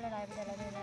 ຫຼາຍໆ ໄປແຕ່ລະເດືອນ.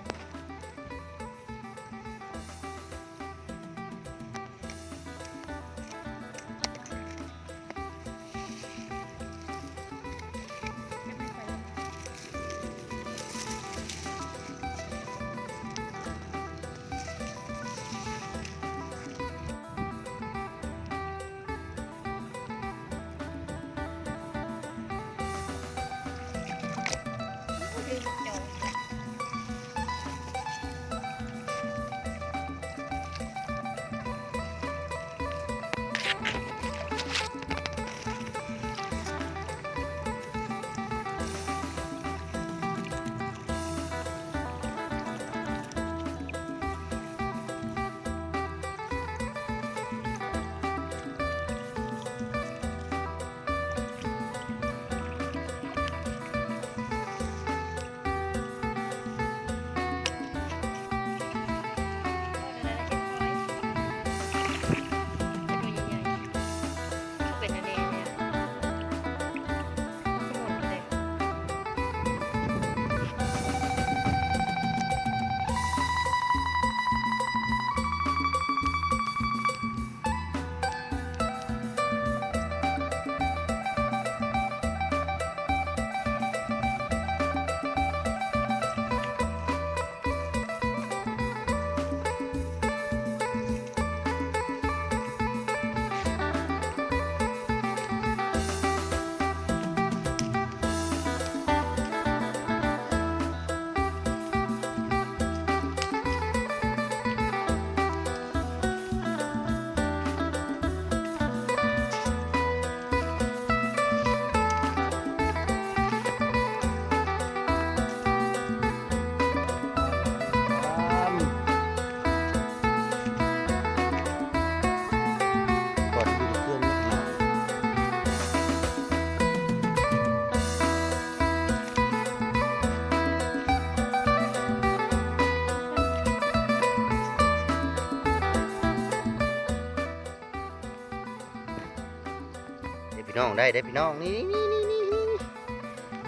ເດ້ພີ່ນ້ອງ ໄດ້ເດ້ພີ່ນ້ອງ ນີ້ໆໆໆ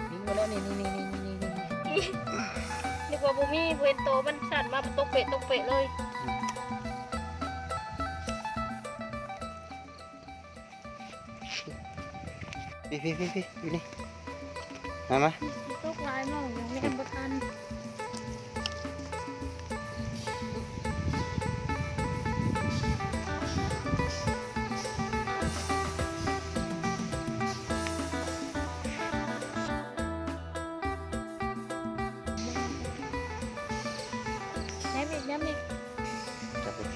ໆ ຍິງມາແລ້ວ ນີ້ໆໆໆໆ ນຶກວ່າບໍ່ມີ ບໍ່ເຫັນໂຕມັນ ສັ່ນມາຕົກເປະຕົກເປະເລີຍ. ພີ້ໆໆໆ ຢູ່ນີ້ ມາ ມາ ຕົກຫຼາຍເນາະ ຍັງເຮັດບໍ່ທັນ. ແນມອີກ ແນມອີກ ຈັບເບິ່ງ.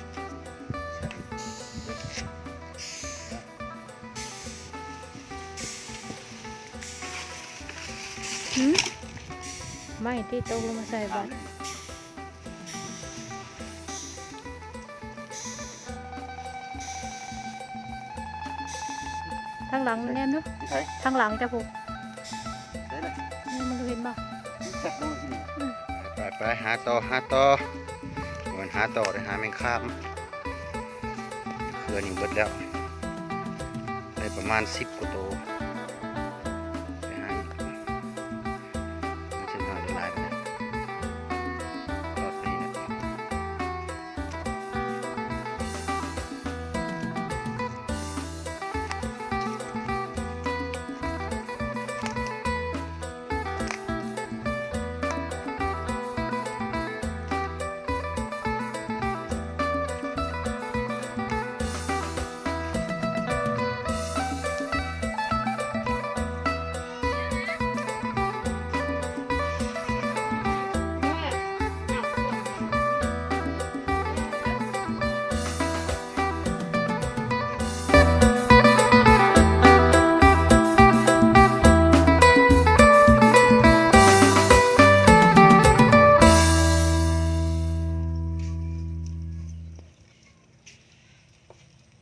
ຫືມ ໄມ້ຕິຕົກລົງມາໃສ່ບາດ ທາງຫຼັງແນມເນາະ ຢູ່ໃສ? ທາງຫຼັງຈ້ະພຸ້ນ ໃສລະ? ນີ້ມັນເຫັນບໍ່? ຈັບລົງທີ່ນີ້ ອືມ ໄປໆ ຫາຕໍ່ ຫາຕໍ່ ບໍ່ແມ່ນຫາຕໍ່ເດ້ ຫາແມງຄາມ. ເຄືອນີ້ເບິດແລ້ວ ໄດ້ປະມານສິບກວ່າໂຕ